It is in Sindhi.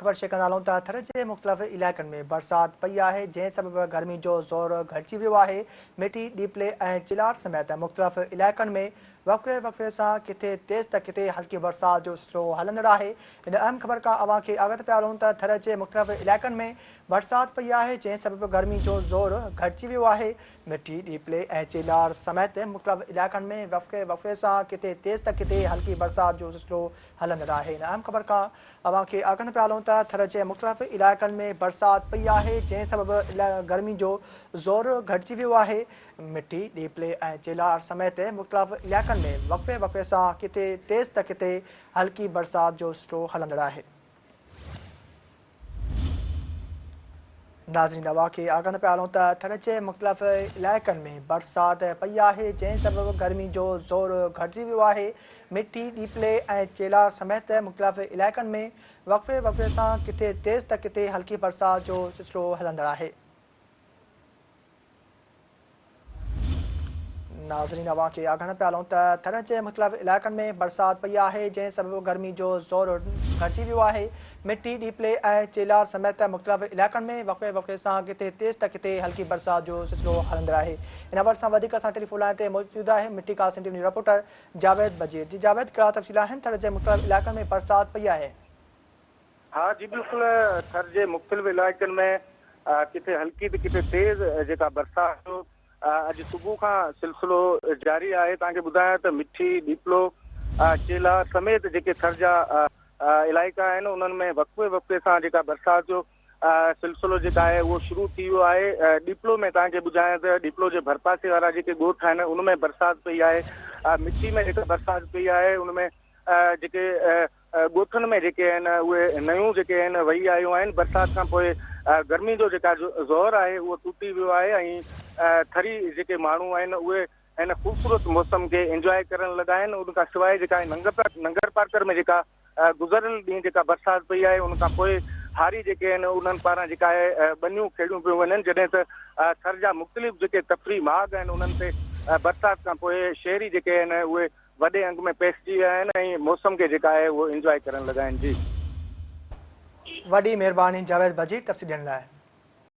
خبر شيئر ڪندا هلون ته ٿر جي مختلف علائقن ۾ برسات پئي آهي جنهن سبب گرمي جو زور گهٽجي ويو آهي، مٺي، ڏيپلي ۽ چيلاٽ سميت مختلف علائقن ۾ وقفي وقفي سان ڪٿي تيز ته ڪٿي هلڪي برسات جو سلسلو هلندڙ آهي. هن اهم خبر کان اوهان کي آگاهه پيا هلون ته ٿر جي مختلف علائقن ۾ برسات پئي آهي جنهن سبب گرمي جو زور گهٽجي ويو آهي، مٺي، ڏيپلي ۽ چيلار سميت مختلف علائقن ۾ وقفي وقفي سان ڪٿي تيز ته ڪٿي هلڪي برسات جو سلسلو هلندڙ آهي. هن اهم خبر کان اوهان کي آگاهه پيا هلون ته ٿر جي مختلف علائقن ۾ برسات پئي آهي جنهن سبب گرمي جو زور گهٽجي ويو آهي، مٺي، ڏيپلي ۽ چيلهار سميت مختلف علائقن ۾ وقفي وقفي سان ڪٿي تيز ته ڪٿي هلڪي برسات جو سلسلو هلندڙ آهي. ناظرين اوهان کي آگاهه پيا هلون ته ٿر جي مختلف علائقن ۾ برسات پئي آهي جنهن سبب گرمي جو زور گهٽجي ويو آهي مٺي، ڏيپلي ۽ چيلار سميت مختلف علائقن ۾ وقفي وقفي سان ڪٿي تيز ته ڪٿي هلڪي برسات جو سلسلو هلندڙ آهي. ناظرين اوهان کي آگاهه پيا هلون ته ٿر جي مختلف علائقن ۾ برسات پئي آهي جنهن سبب گرمي جو زور گهٽجي ويو آهي مٺي، ڏيپلي ۽ چيلار سميت مختلف علائقن ۾ وقفي وقفي سان ڪٿي تيز ته ڪٿي هلڪي برسات جو سلسلو هلندڙ آهي ان حوالي سان وڌيڪ اسان ٽيليفون لائين تي موجود آهي مٺي قاسم ٽي وي رپورٽر جاويد بجير جي جاويد ڪهڙا تفصيل آهن ٿر جي مختلف علائقن ۾ برسات پئي آهي. ها جي بلڪل ٿر جي مختلف علائقن ۾ ڪٿي هلڪي ته ڪٿي تيز جيڪا برسات جو اڄ صبح کان سلسلو جاري آهي توهان کي ٻڌايان ته مٺي، ڏيپلو، چيلا سميت جيڪي ٿر جا علائقا آهن انهن ۾ وقفي وقفي سان جيڪا برسات جو سلسلو جيڪا آهي اهو شروع ٿي ويو آهي ڏيپلو ۾ توهان کي ٻڌايان ته ڏيپلو جي ڀرپاسي وارا جيڪي ڳوٺ آهن ان ۾ برسات پئي آهي مٺي ۾ جيڪا برسات پئي آهي ان ۾ جيڪي ڳوٺن ۾ جيڪي آهن اهي نيون جيڪي آهن وهي آيون آهن برسات کان پوء گرمي جو جيڪا زور آهي اهو ٽوٽي ويو آهي ۽ ٿري جيڪي ماڻهو آهن اهي هن خوبصورت موسم کي انجواء ڪرڻ لڳا آهن ان کان سواء جيڪا ننگر پارڪر ۾ جيڪا گذريل ڏينهن جيڪا برسات پئي آهي ان کان پوء هاري جيڪي آهن انهن پاران جيڪا آهي ٻنيون کيڙيون پيون وڃن جڏهن ته ٿر جا مختلف جيڪي تفريح ماڳ آهن انهن تي برسات کان پوء شهري جيڪي آهن اهي وڏي انگ ۾ پيسجي ويا آهن ۽ موسم کي جيڪا آهي اهو انجواء ڪرڻ لڳا آهن جي. وڏي مهرباني جاويد بجير تفصيل ڏيڻ لاء.